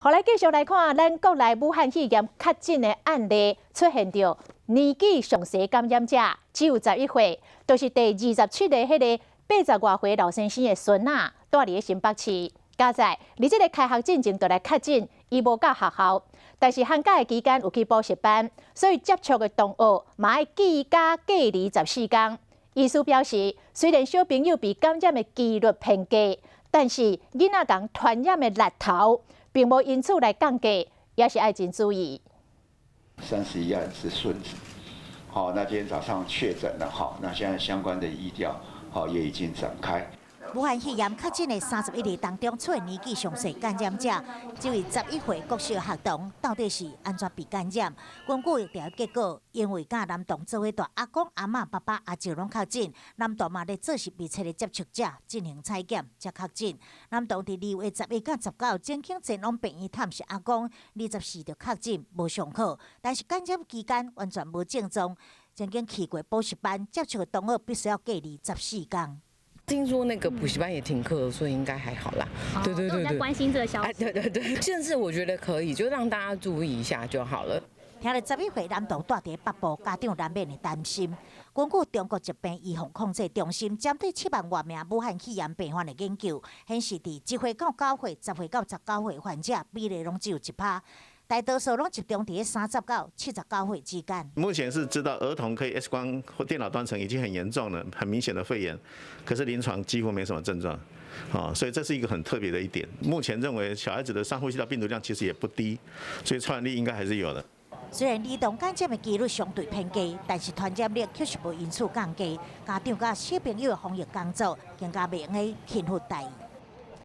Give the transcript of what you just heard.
好，來繼續來看，咱國內武漢肺炎確診的案例出現著年紀上細感染者只有11歲，就是第27個彼个80外歲老先生的孫仔，蹛佇咧新北市。佳哉，佇這个開學進前就來確診，伊無到學校，但是寒假的期間有去補習班，所以接觸的同學嘛愛居家隔離14工。醫師表示，雖然小朋友被感染的幾率偏低，但是囡仔仝傳染的力頭並無因此來降低，也是愛真注意。 31案是孫子，好，那今天早上確診了，好，那現在相關的疫調，好，也已經展開。武漢肺炎確診的31例當中，出現年紀上細感染者，這位11歲國小學童到底是按怎被感染？根據調查結果，因為佮男童做伙蹛阿公、阿嬤、爸爸、阿舅攏確診，男童嘛咧做是密切的接觸者進行採檢，才確診。男童佇2月11佮19曾經前往病院探視阿公，24就確診，無上課，但是感染期間完全無症狀，曾經去過補習班，接觸的同學必須要隔離14工。聽說那個補習班也停課，所以應該還好啦。對對對對，關心這個消息。對對對，甚至我覺得可以，就讓大家注意一下就好了。聽著11歲男童蹛佇北部，家長難免會擔心。根據中國疾病預防控制中心針對7萬外名武漢肺炎病患的研究，顯示佇1歲到9歲、10歲到19歲患者比例攏只有1趴。大多數攏集中佇30到79歲之間。目前是知道兒童可以 X 光或電腦斷層已經很嚴重了，很明顯的肺炎，可是臨床幾乎沒什麼症狀，啊，所以這是一個很特別的一點。目前認為小孩子的上呼吸道病毒量其實也不低，所以傳染力應該還是有的。雖然兒童感染的幾率相對偏低，但是傳染力確實無因此降低。家長佮小朋友的防疫工作更加袂用得輕忽大意。